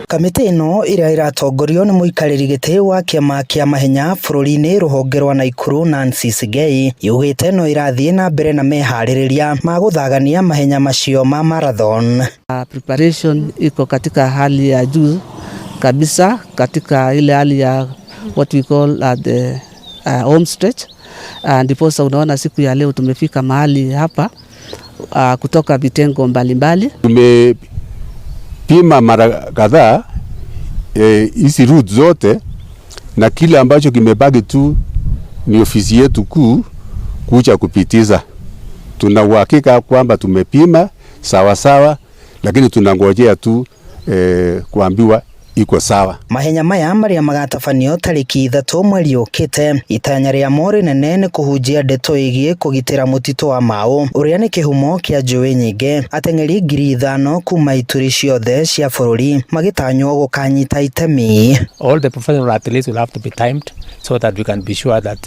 Kamĩtĩ ĩno ĩrĩa ĩratongorio nĩ mũikarĩri gĩtĩ wa kĩama kĩa mahenya bũrũri-inĩ rũhonge rwa Naikuru Nancy Sigei yugĩte no ĩrathiĩ na mbere na meharĩrĩria ma gũthagania mahenya macio ma marathon. Preparation iko katika hali ya juu kabisa, katika ile hali ya what we call the home stretch. Ndiposa unaona siku ya leo tumefika mahali hapa kutoka vitengo mbalimbali. Tumepima mara kadhaa hizi route zote, na kile ambacho kimebaki tu ni ofisi yetu kuu kuja kupitiza. Tuna uhakika kwamba tumepima sawa sawa, lakini tunangojea tu kuambiwa iko sawa. Mahenya maya marĩa magatabanio tarĩki 3 mweri ũkĩte, itanya rĩamo rĩnene nĩ kũhunjia ndeto ĩgiĩ kũgitĩra mũtitũ wa Mau ũrĩa nĩ kĩhumo kĩa njũĩ nyingĩ. Ateng'eri 5,000 kuma ituri ciothe cia bũrũri magĩtanywo gũkanyita itemi. All the professional athletes will have to be timed so that we can be sure that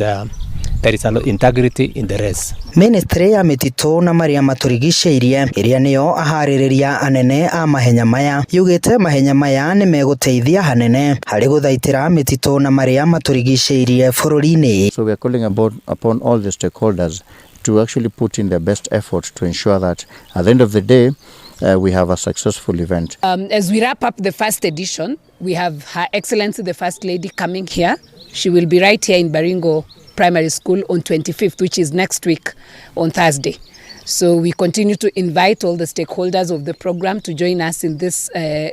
there is a integrity in the race. Ministry ya mĩtitũ na marĩa matũrigicĩirie ĩrĩa nĩyo aharĩrĩria anene a mahenya maya yugĩte mahenya maya nĩ megũteithia hanene harĩ gũthaitĩra mĩtitũ na marĩa matũrigicĩirie bũrũri-inĩ. So we are calling upon all the stakeholders to actually put in their best effort to ensure that at the end of the day we have a successful event. As we wrap up the first edition, we have Her Excellency the First Lady coming here. She will be right here in Baringo Primary School on 25th, which is next week on Thursday. So we continue to invite all the stakeholders of the program to join us in this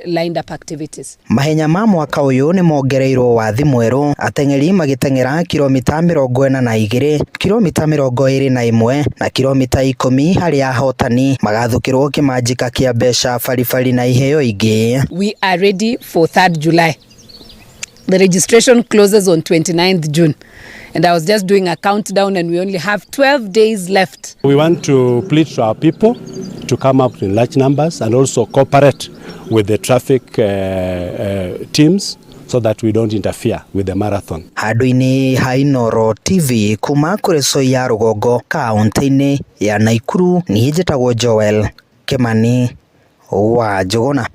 lined up activities. Mahenya ma mwaka ũyũ nĩ mongereirwo wathi mwerũ, ateng'eri magĩteng'era kilomita 42, kilomita 21 na kilomita 10, harĩa ahotani magathũkĩrwo kĩmanjĩka kĩa mbeca baribari na iheo ingĩ. We are ready for 3rd July. The registration closes on 29th June. And I was just doing a countdown and we only have 12 days left. We want to plead to our people to come up in large numbers and also cooperate with the traffic teams so that we don't interfere with the marathon. Handũ-inĩ ha Inooro TV kuma kũrĩ Soia Rũgongo kaũntĩ-inĩ ya Naikuru, niĩ njĩtagwo Joel Kimani wa Njũgũna.